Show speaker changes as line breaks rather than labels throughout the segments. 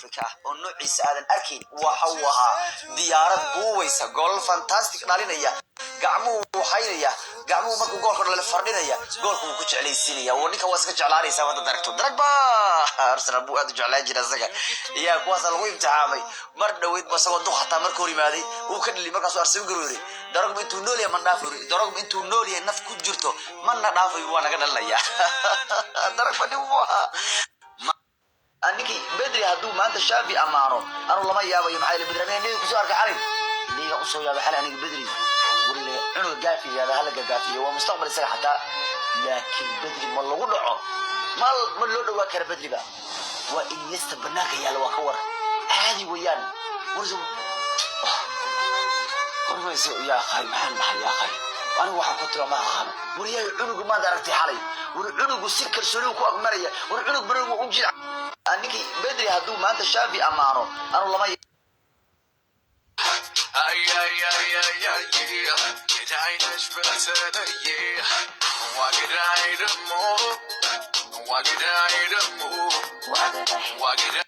Africa ah oo noociisa aadan arkayn. Waxa uu ahaa diyaarad buubaysa, goolal fantastic dhalinaya, gacmuhu waxaynaya, gacmuhu markuu goolka dhale fardhinaya, goolka wuu ku jeclaysiinaya. Waa ninka, waa iska jeclaanaysa haddaad aragto. Drogba Arsenal buu aad u jeclaan jira isaga iya, kuwaasa lagu imtixaamay. Mar dhaweyd ba isagoo duq xataa marka hor yimaaday uu ka dhili, markaasuu Arsene Wenger yiri: "Drogba intuu nool yahay man dhaafo." Drogba intuu nool yahay, naf ku jirto, mana dhaafayo, waa naga dhalinaya. Drogba nin buu ahaa. Ninkii Bedri hadduu maanta Xavi ammaano, anu lama yaabayo. Maxaa yeele, Bedri aniga liiga kusoo arkay xalay, liiga usoo yaabay xalay aniga. Bedri wille cunuga gaafi yihahda, hala gagaafiyo, waa mustaqbal isaga xataa. Laakiin Bedri ma lagu dhaco, ma loo dhawaa kara. Bedriba waa Iniesta banaanka yaalla, waa ka war caadi weeyaan. Warmayso yaa qay, maxaan dhahay yaa qay, anigu waxaan ku tira ma aqaano. Waryahay, cunugu maad aragtay xalay? War cunugu si kalsooni ku agmaraya, war cunug banagu u jira. Ninkii Bedri hadduu maanta Xavi ammaano, anu lama
Ay, ay, ay, ay, ay, yeah. ገዳይነሽ በተለየ ዋገዳይ ደሞ ዋገዳይ ደሞ ዋገዳይ።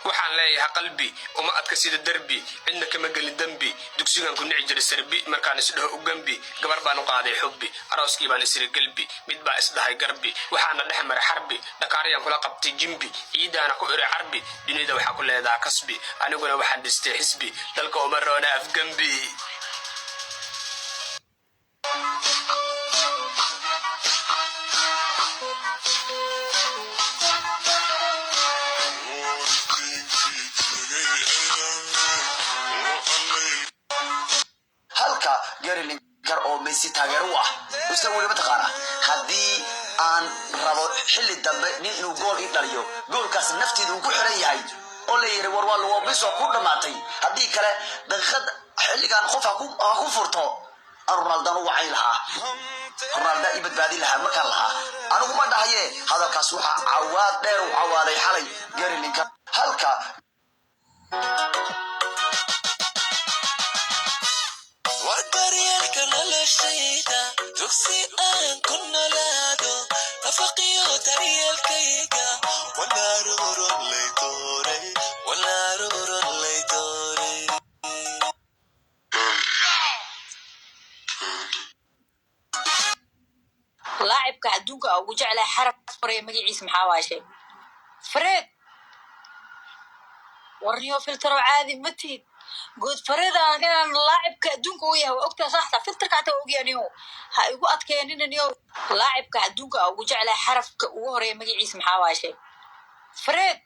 Waxaan leeyahay qalbi uma adka sida derbi, cidna kama gelin dembi. Dugsigan ku nici jiray sarbi, markaan isdhaho u gembi, gabar baan u qaaday xubbi, arooskii baan isiri gelbi, mid baa isdhahay garbi, waxaana dhex maray xarbi, dhakaaryaan kula qabtay jimbi, ciidaana ku iray carbi. Dunida waxaa ku leedaha kasbi, aniguna waxaan dhistay xisbi, dalka uma roona afgembi.
Halka Gary Lineker oo Messi taageero u ah isaga weli mataqaana, haddii aan rabo xilli dambe nin inuu gool ii dhaliyo, goolkaas nafteeda uu ku xiran yahay oo la yiri war waa lagu biso ku dhamaatay, haddii kale daqiiqad xilligan qof ha ku furto, aan Ronaldo u wacay lahaa, Ronaldo i badbaadin lahaa markaan lahaa. Anigu ma dhahaye hadalkaas, waxaa cawaad dheer u cawaaday xalay Gary Lineker. Halka
War daryeelka noloshayda, dugsi aan ku nolaado, nafaqiyo daryeelkayga, walaaruurunlaydoorey, walaaruurunlaydoorey.
Laacibka adduunka aa ugu jeclahay xaraf qoraya magaciisa maxaa waa? Sheeg, Fred. Warniyo filtero caadi ma tihid good. Faredan inaan laacibka adduunka u yahay waa ogtahay, saxta filterka xataa waa ogyahay. Niyo ha igu adkeenina. Niyo laacibka adduunka aa ugu jeclahay xarafka ugu horeeya magaciisa maxaa waa? Sheeg, Fred.